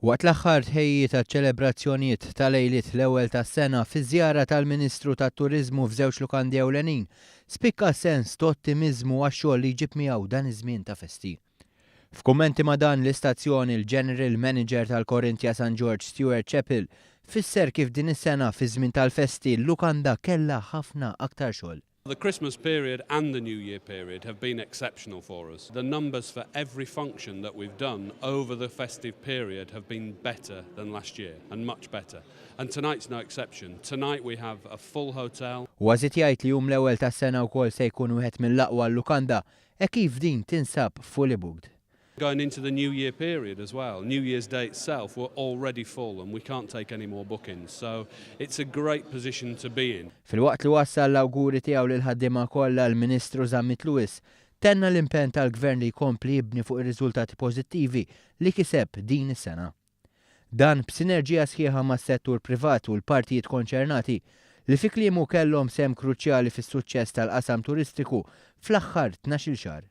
Waqt l-aħħar tħejjijiet għaċ-ċelebrazzjonijiet ta' lejliet l-ewwel tas-sena fi żjara tal-Ministru tat-Turiżmu f'żewġ lukandi ewlenin, spikka sens t'ottimiżmu għax-xogħol li jġib miegħu dan iż-żmien ta' festi. F'kummenti ma' dan l-istazzjon il-General Manager tal-Corinthia San Ġorġ Stuart Chappell fisser kif din is-sena fi żmien tal-festi l-lukanda kellha ħafna aktar xogħol. The Christmas period and the New Year period have been exceptional for us. The numbers for every function that we've done over the festive period have been better than last year, and much better. And tonight's no exception. Tonight we have a full hotel. Huwa żied jgħid li jum l-ewwel tas-sena wkoll se jkun wieħed mill-aqwa għal-lukanda hekk kif din tinsab fully booked. Going into the New Year period as well. New Year's Day itself, we're already full and we can't take any more bookings. So it's a great position to be in. Filwaqt li wassal l-awguri tiegħu lil ħaddiema kollha, l-Ministru Zammit Lewis tenna l-impenn tal-Gvern li jkompli jibni fuq ir-riżultati pożittivi li kiseb din is-sena. Dan b'sinerġija sħiħa mas-settur privat u l-partijiet konċernati li fi kliemu kellhom sehem kruċjali fis-suċċess tal-qasam turistiku fl-aħħar 12 xahar.